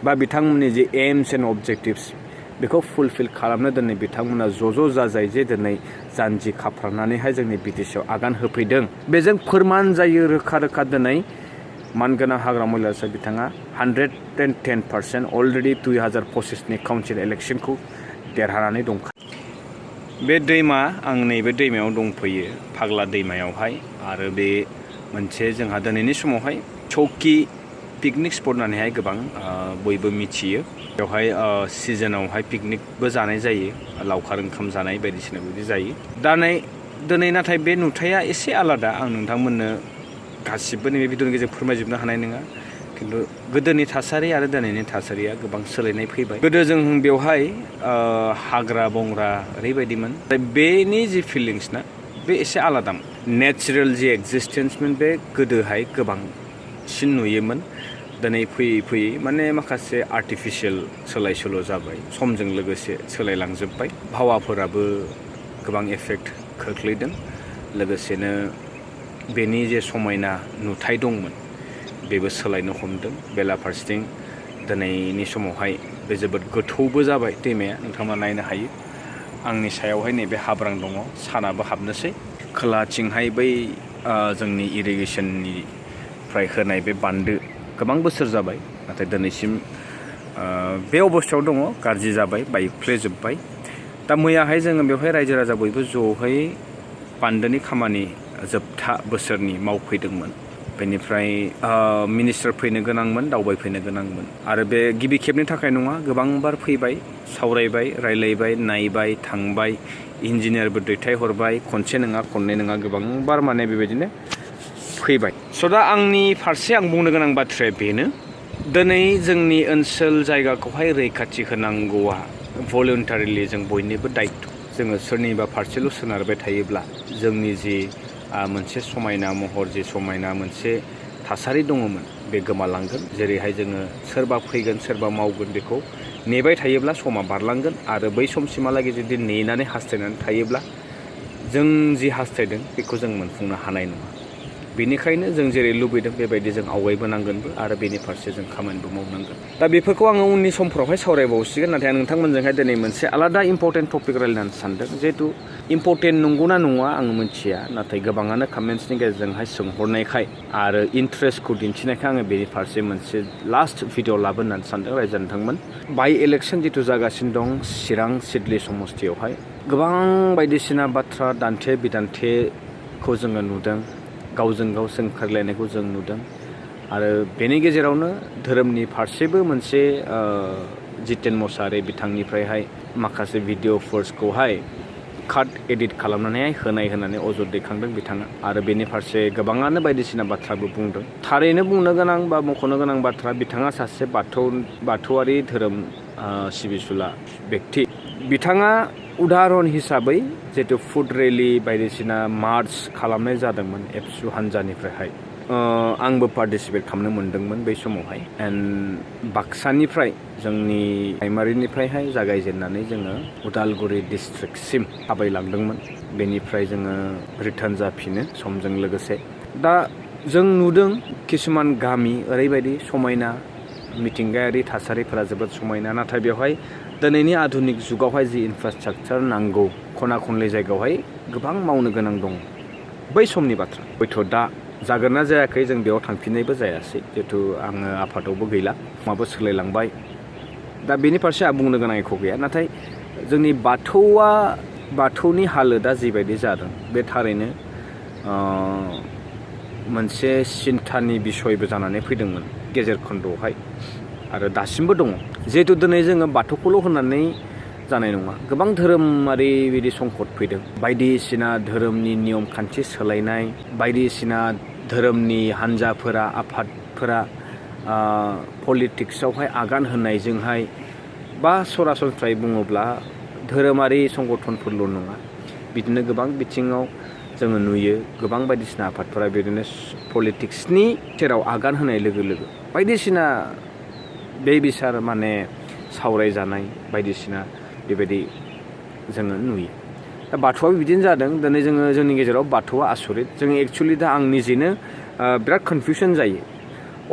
बा बिथांमोननि जे एम्स एन्ड अबजेक्टिभ्स बेखौ फुलफिल खालामनो दिनै बिथांमोना ज' जाजाय जे दिनै जानजि खाफ्रानानैहाय जोंनि बिटिसिआव आगान होफैदों बेजों फोरमान जायो रोखा रोखा दिनै मानगोनां हाग्रामा महिलारी सार बिथाङा 110% अलरेडि 2025नि काउन्सिल इलेक्शनखौ देरहानानै दंखायो। बे दैमा आं नैबे दैमायाव दंफैयो फाग्ला दैमायावहाय आरो बे मोनसे जोंहा दिनैनि समावहाय चौकी पिकनिक स्पट होननानैहाय गोबां बयबो मिथियो। बेवहाय सिजनावहाय पिकनिकबो जानाय जायो लावखार ओंखाम जानाय बायदिसिना बिदि जायो। दिनै नाथाय बे नुथाया एसे आलादा आं नोंथांमोननो गासिबो नैबे भिडिअनि गेजेरजों फोरमायजोबनो हानाय नङा खिन्थु गोदोनि थासारि आरो दिनैनि थासारिया गोबां सोलायनाय फैबाय। गोदो जों बेवहाय हाग्रा बंग्रा ओरैबायदिमोन बेनि जि फिलिंस ना बे एसे आलादामोन। नेचारेल जि एक्जिस्टेन्समोन बे गोदोहाय गोबांसिन नुयोमोन। दिनै फैयै फैयै माने माखासे आर्टिफिशियेल सोलाय सोल' जाबाय समजों लोगोसे सोलायलांजोब्बाय हावाफोराबो गोबां एफेक्ट खोख्लैदों लोगोसेनो बेनि जे समायना नुथाय दंमोन बेबो सोलायनो हमदों। बेलाफारसेथिं दिनैनि समावहाय बे जोबोद गोथौबो जाबाय दैमाया नोंथांमोना नायनो हायो। आंनि सायावहाय नैबे हाब्रां दङ सानाबो हाबनोसै खोलाथिंहाय बै जोंनि इरिगेसननिफ्राय होनाय बे बान्दो गोबां बोसोर जाबाय नाथाय दिनैसिम बे अबस्थायाव दङ गाज्रि जाबाय बायफ्लेजोब्बाय। दा मैयाहाय जोङो बेवहाय रायजो राजा बयबो ज'है बान्दोनि खामानि जोबथा बोसोरनि मावफैदोंमोन। बेनिफ्राय मिनिस्टार फैनो गोनांमोन दावबायफैनो गोनांमोन आरो बे गिबि खेबनि थाखाय नङा गोबांबार फैबाय सावरायबाय रायलायबाय नायबाय थांबाय इन्जिनियारबो दैथायहरबाय खनसे नङा खननै नङा गोबांबार माने बेबायदिनो फैबाय। स' दा आंनि फारसे आं बुंनो गोनां बाथ्राया बेनो दिनै जोंनि ओनसोल जायगाखौहाय रैखाथि होनांगौआ भलुन्टारिलि जों बयनिबो दायित्व। जोङो सोरनिबा फारसेल' सोनारबाय थायोब्ला जोंनि जि मोनसे समायना महर जि समायना मोनसे थासारि दङमोन बे गोमालांगोन। जेरैहाय जोङो सोरबा फैगोन सोरबा मावगोन बेखौ नेबाय थायोब्ला समा बारलांगोन आरो बै समसिमहालागै जुदि नेनानै हास्थायनानै थायोब्ला जों जि हास्थायदों बेखौ जों मोनफुंनो हानाय नङा। बेनिखायनो जों जेरै लुबैदों बेबायदि जों आवगायबोनांगोनबो आरो बेनि फारसे जों खामानिबो मावनांगोन। दा बेफोरखौ आङो उननि समफोरावहाय सावरायबावसिगोन नाथाय आं नोंथांमोनजोंहाय दिनै मोनसे आलादा इम्परटेन्ट टपिक रायलायनो सानदों। जिहेतु इम्परटेन्ट नंगौना नङा आं मिथिया नाथाय गोबाङानो कमेन्ट्सनि गेजेरजोंहाय सोंहरनायखाय आरो इन्टारेस्टखौ दिन्थिनायखाय आङो बेनि फारसे मोनसे लास्ट भिडिअ लाबोनानै सानदों रायजो नोंथांमोन। बाइ इलेक्सन जिथु जागासिनो दं चिरां सिडली समस्तियावहाय गोबां बायदिसिना बाथ्रा दान्थे बिदान्थेखौ जोङो नुदों गावजों गाव सोंखारलायनायखौ जों नुदों आरो बेनि गेजेरावनो धोरोमनि फारसेबो मोनसे जितेन मसाहारि बिथांनिफ्रायहाय माखासे भिडिअफोर्सखौहाय काट एडिट खालामनानै होनानै अजद दैखांदों बिथाङा आरो बेनि फारसे गोबाङानो बायदिसिना बाथ्राबो बुंदों। थारैनो बुंनो गोनां बा मख'नो गोनां बाथ्रा बिथाङा सासे बाथौआरि धोरोम सिबिसुला बेक्ति। बिथाङा उदाहरन हिसाबै जितु फुड रेलि बायदिसिना मार्च खालामनाय जादोंमोन एबसु हान्जानिफ्रायहाय आंबो पार्टिसिपेट खालामनो मोन्दोंमोन बै समावहाय एन्ड बाक्सानिफ्राय जोंनि प्राइमारिनिफ्रायहाय जागायजेननानै जोङो उदालगुरि डिस्ट्रिक्टसिम थाबायलांदोंमोन। बेनिफ्राय जोङो रिटार्न जाफिनो समजों लोगोसे। दा जों नुदों किसुमान गामि ओरैबायदि समायना मिथिंगायारि थासारिफोरा जोबोद समायना नाथाय बेवहाय दिनैनि आधुनिक जुगावहाय जि इनफ्रास्ट्राक्चार नांगौ खना खनले जायगायावहाय गोबां मावनो गोनां दं। बै समनि बाथ्रा हयथ' दा जागोन ना जायाखै जों बेयाव थांफिननायबो जायासै जिहेतु आङो आफादावबो गैला माबो सोलायलांबाय। दा बेनि फारसे आं बुंनो गोनां एख' गैया नाथाय जोंनि बाथौनि हालोदा जिबायदि जादों बे थारैनो मोनसे सिन्थानि बिसयबो जानानै फैदोंमोन गेजेर खन्द'आवहाय आरो दासिमबो दङ। जिहेतु दिनै जोङो बाथौखौल' होननानै जानाय नङा गोबां धोरोमारि बिदि संकट फैदों बायदिसिना धोरोमनि नियम खान्थि सोलायनाय बायदिसिना धोरोमनि हान्जाफोरा आफादफोरा पलिटिक्सआवहाय आगान होनायजोंहाय बा सरासनस्रायै बुङोब्ला धोरोमारि संगठनफोरल' नङा बिदिनो गोबां बिथिङाव जोङो नुयो गोबां बायदिसिना आफादफोरा बिदिनो पलिटिक्सनि सेराव आगान होनाय लोगो लोगो बायदिसिना बे बिसार माने सावरायजानाय बायदिसिना बेबायदि जोङो नुयो। दा बाथौआबो बिदिनो जादों दिनै जोङो जोंनि गेजेराव बाथौआ आसरित जों एक्सुवेलि दा आं निजेनो बिराद कनफिउसन जायो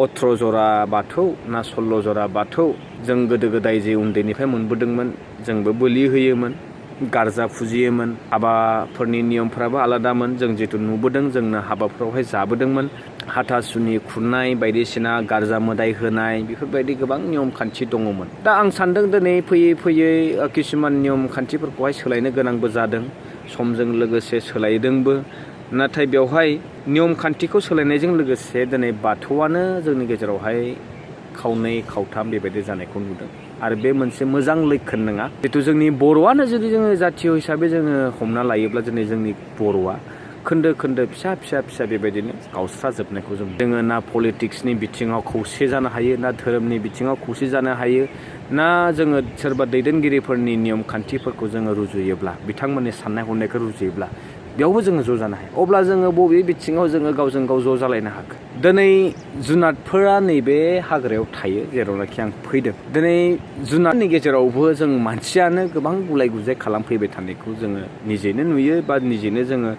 18 जरा बाथौ ना 16 जरा बाथौ जों गोदो गोदाय जे उन्दैनिफ्राय मोनबोदोंमोन जोंबो बोलि होयोमोन गारजा फुजियोमोन हाबाफोरनि नियमफ्राबो आलादामोन जों जितु नुबोदों जोंनो हाबाफोरावहाय जाबोदोंमोन हाथासुनि खुरनाय बायदिसिना गारजा मोदाय होनाय बेफोरबायदि गोबां नियम खान्थि दङमोन दा आं सानदों दिनै फैयै फैयै किसुमान नियम खान्थिफोरखौहाय सोलायनो गोनांबो जादों समजों लोगोसे सोलायदोंबो नाथाय बेवहाय नियम खान्थिखौ सोलायनायजों लोगोसे दिनै बाथौआनो जोंनि गेजेरावहाय खावनै खावथाम बेबायदि जानायखौ नुदों आरो बे मोनसे मोजां लैखोन नङा जितु जोंनि बर'आनो जुदि जोङो जातीय हिसाबै जोङो हमना लायोब्ला दिनै जोंनि बर'आ खोन्दो खोन्दो फिसा फिसा फिसा बेबायदिनो गावस्राजोबनायखौ जोङो ना पलिटिक्सनि बिथिङाव खौसे जानो हायो ना धोरोमनि बिथिङाव खौसे जानो हायो ना जोङो सोरबा दैदेनगिरिफोरनि नियम खान्थिफोरखौ जोङो रुजुयोब्ला बिथांमोननि साननाय हनायखौ रुजुयोब्ला बेयावबो जोङो ज' जानो हायो अब्ला जोङो बबे बिथिङाव जोङो गावजों गाव ज' जालायनो हागोन दिनै जुनादफोरा नैबे हाग्रायाव थायो जेरावनाखि आं फैदों दिनै जुनादनि गेजेरावबो जों मानसियानो गोबां गुलाय गुजाय खालामफैबाय थानायखौ जोङो निजेनो नुयो बा निजेनो जोङो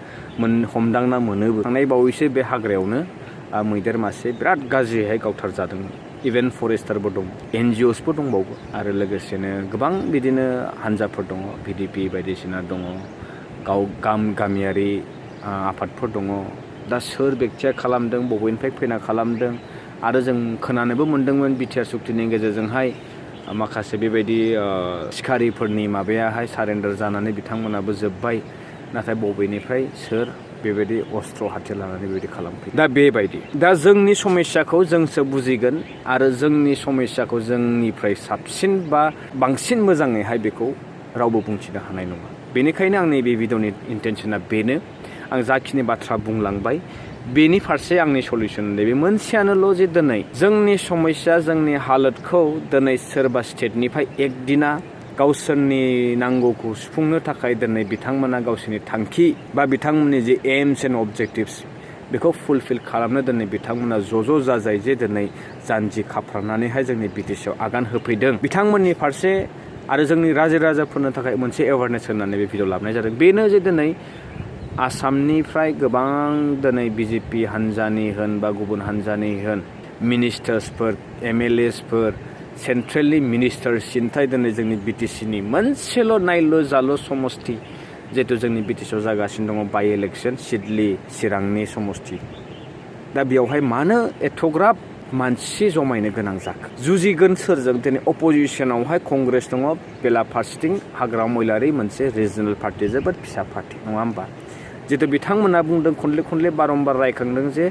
हमदांना मोनोबो थांनाय बावैसो बे हाग्रायावनो मैदेर मासे बिराद गाज्रिहाय गावथारजादोंमोन इभेन फरेस्टारबो दं NGOsबो दंबावो आरो लोगोसेनो गोबां बिदिनो हान्जाफोर दङ VDP बायदिसिना दङ गामियारि आफादफोर दङ दा सोर बेक्तिया खालामदों बबेनिफ्राय फैना खालामदों आरो जों खोनानोबो मोन्दोंमोन बिटिआर सुक्तिनि गेजेरजोंहाय माखासे बेबायदि सिखारिफोरनि माबायाहाय सारेन्डार जानानै बिथांमोनाबो जोब्बाय नाथाय बबेनिफ्राय सोर बेबायदि अस्त्र हाथियार लानानै बेबायदि खालामफैयो दा बेबायदि दा जोंनि समस्याखौ जोंसो बुजिगोन आरो जोंनि समस्याखौ जोंनिफ्राय साबसिन बा बांसिन मोजाङैहाय बेखौ रावबो बुंथिनो हानाय नङा बेनिखायनो आंनि बे भिडिअनि इन्टेनसना बेनो आं जाखिनि बाथ्रा बुंलांबाय बेनि फारसे आंनि सल्युसन नैबे मोनसेयानोल' जे दिनै जोंनि समस्या जोंनि हालोदखौ दिनै सोरबा स्टेटनिफ्राय एकदिना गावसोरनि नांगौखौ सुफुंनो थाखाय दिनै बिथांमोना गावसोरनि थांखि बा बिथांमोननि जे एम्स एन्ड अबजेक्टिभ्स बेखौ फुलफिल खालामनो दिनै बिथांमोना ज' जाजाय जे दिनै जानजि खाफ्रानानैहाय जोंनि बिटिसिआव आगान होफैदों बिथांमोननि फारसे आरो जोंनि रायजो राजाफोरनो थाखाय मोनसे एवारनेस होननानै बे भिडिअ लाबोनाय जादों बेनो जे दिनै आसामनिफ्राय गोबां दिनै BJP हान्जानि होन बा गुबुन हान्जानि होन मिनिस्टार्सफोर MLAsफोर सेन्ट्रेलनि मिनिस्टार सिन्थाय दिनै जोंनि BTCनि मोनसेल' नायल' जाल' समस्ति जिहेतु जोंनि BTCआव जागासिनो दङ बाइ इलेक्सन सिडली चिरांनि समस्ति दा बेवहाय मानो एथ'ग्राब मानसि जमायनो गोनां जाखो जुजिगोन सोरजों दिनै अपोजिसनावहाय कंग्रेस दङ बेला फारसेथिं हाग्रामा महिलारि मोनसे रिजनेल पार्टि जोबोद फिसा पार्टि नङा होमबा जितु बिथांमोना बुंदों खनले बारम्बार रायखांदों जे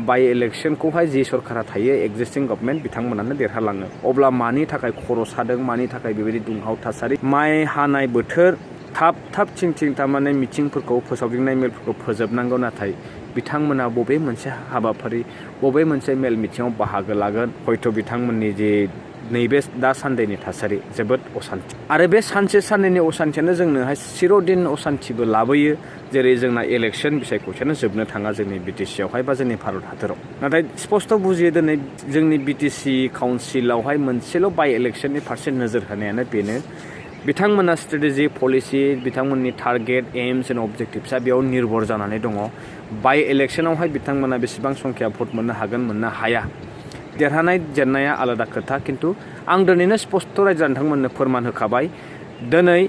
बाइ इलेक्सनखौहाय जि सरकारा थायो एक्जिस्टिं गभर्नमेन्ट बिथांमोनानो देरहालाङो अब्ला मानि थाखाय खर' सादों मानि थाखाय बेबायदि दुंहाव थासारि माइ हानाय बोथोर थाब थिं थारमाने मिटिंफोरखौ फोसावदिंनाय मेलफोरखौ फोजोबनांगौ नाथाय बिथांमोना बबे मोनसे हाबाफारि बबे मोनसे मेल मिटिङाव बाहागो लागोन हयथ' बिथांमोननि जे नैबे दासान्दिनि थासारि जोबोद असान्थि आरो बे सानसे साननैनि असान्थियानो जोंनोहाय चिरदिन असान्थिबो लाबोयो जेरै जोंना इलेक्सन बिसायख'थियानो जोबनो थाङा जोंनि BTCआवहाय बा जोंनि भारत हादराव नाथाय स्पष्ट बुजियो दिनै जोंनि BTC काउन्सिलावहाय मोनसेल' बाइ इलेक्सननि फारसे नोजोर होनायानो बेनो बिथांमोना स्ट्रेटेजि पलिसि बिथांमोननि टारगेट एम्स एन्ड अबजेक्टिभ्सआ बेयाव निर्भर जानानै दङ बाइ इलेक्सनावहाय बिथांमोना बेसेबां संख्या भट मोननो हागोन मोननो हाया देरहानाय जेननाया आलादा खोथा खिन्थु आं दिनैनो स्पष्ट रायजो नोंथांमोननो फोरमान होखाबाय दिनै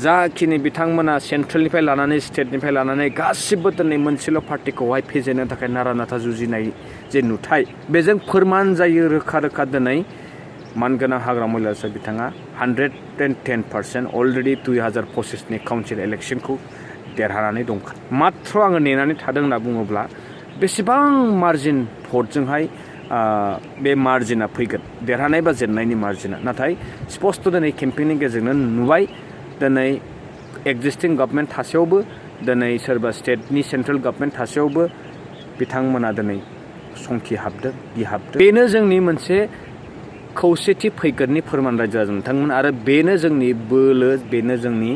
जाखिनि बिथांमोना सेन्ट्रेलनिफ्राय लानानै स्टेटनिफ्राय लानानै गासिबो दिनै मोनसेल' पार्टिखौहाय फेजेननो थाखाय नारा नाथा जुजिनाय जे नुथाय बेजों फोरमान जायो रोखा दिनै मानगोनां हाग्रामा महिलारि बिथाङा 110% अलरेडि 2025नि काउन्सिल इलेक्सनखौ देरहानानै दंखा माथ्र आङो नेनानै थादों होनना बुङोब्ला बेसेबां मार्जिन भटजोंहाय बे मार्जिना फैगोन देरहानाय बा जेननायनि मार्जिना नाथाय स्पष्ट दिनै केम्पेइननि गेजेरजों नुबाय दिनै एक्जिस्टिं गभर्नमेन्ट थासेयावबो दिनै सोरबा स्टेटनि सेन्ट्रेल गभर्नमेन्ट थासेयावबो बिथांमोना दिनै संखि हाबदों बिहाबदों बेनो जोंनि मोनसे खौसेथि फैगोननि फोरमान रायजो नोंथांमोन आरो बेनो जोंनि बोलो बेनो जोंनि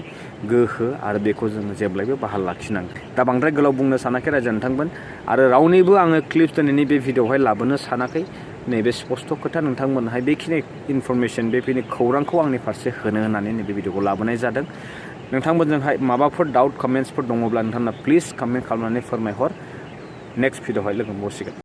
गोहो आरो बेखौ जोङो जेब्लायबो बाहाल लाखिनांगोन दा बांद्राय गोलाव बुंनो सानाखै रायजो नोंथांमोन आरो रावनिबो आङो क्लिप्स दिनैनि बे भिडिअआवहाय लाबोनो सानाखै नैबे स्पष्ट खोथा नोंथांमोनहाय बेखिनि इनफरमेसन बेखिनि खौरांखौ आंनि फारसे होनो होननानै नैबे भिडिअखौ लाबोनाय जादों नोंथांमोनजोंहाय माबाफोर डाउट कमेन्ट्सफोर दङब्ला नोंथांमोना प्लिज कमेन्ट खालामनानै फोरमायहर नेक्स्ट भिडिअआवहाय लोगो मोनबावसिगोन